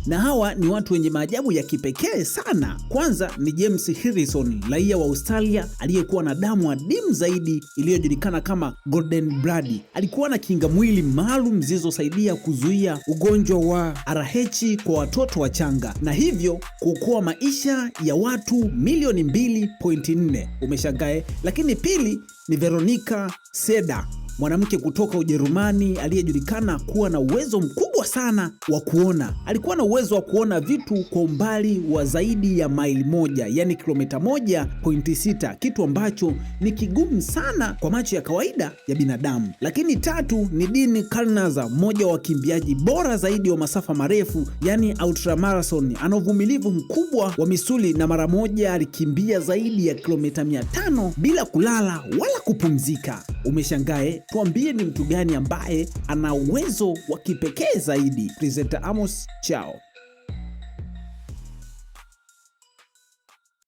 Na hawa ni watu wenye maajabu ya kipekee sana. Kwanza ni James Harrison, raia wa Australia aliyekuwa na damu adimu zaidi iliyojulikana kama Golden Blood. Alikuwa na kinga mwili maalum zilizosaidia kuzuia ugonjwa wa RH kwa watoto wachanga na hivyo kuokoa maisha ya watu milioni 2.4. Umeshangae? Lakini pili ni Veronica Seda, mwanamke kutoka Ujerumani aliyejulikana kuwa na uwezo mkubwa sana wa kuona. Alikuwa na uwezo wa kuona vitu kwa umbali wa zaidi ya maili 1, yani kilomita 1.6, kitu ambacho ni kigumu sana kwa macho ya kawaida ya binadamu. Lakini tatu ni Dean Karnazes, mmoja wa wakimbiaji bora zaidi wa masafa marefu, yani ultramarathon. Ana uvumilivu mkubwa wa misuli na mara moja alikimbia zaidi ya kilomita 500 bila kulala wala kupumzika. Umeshangae? Tuambie ni mtu gani ambaye ana uwezo wa kipekee zaidi. Presenter Amos, chao.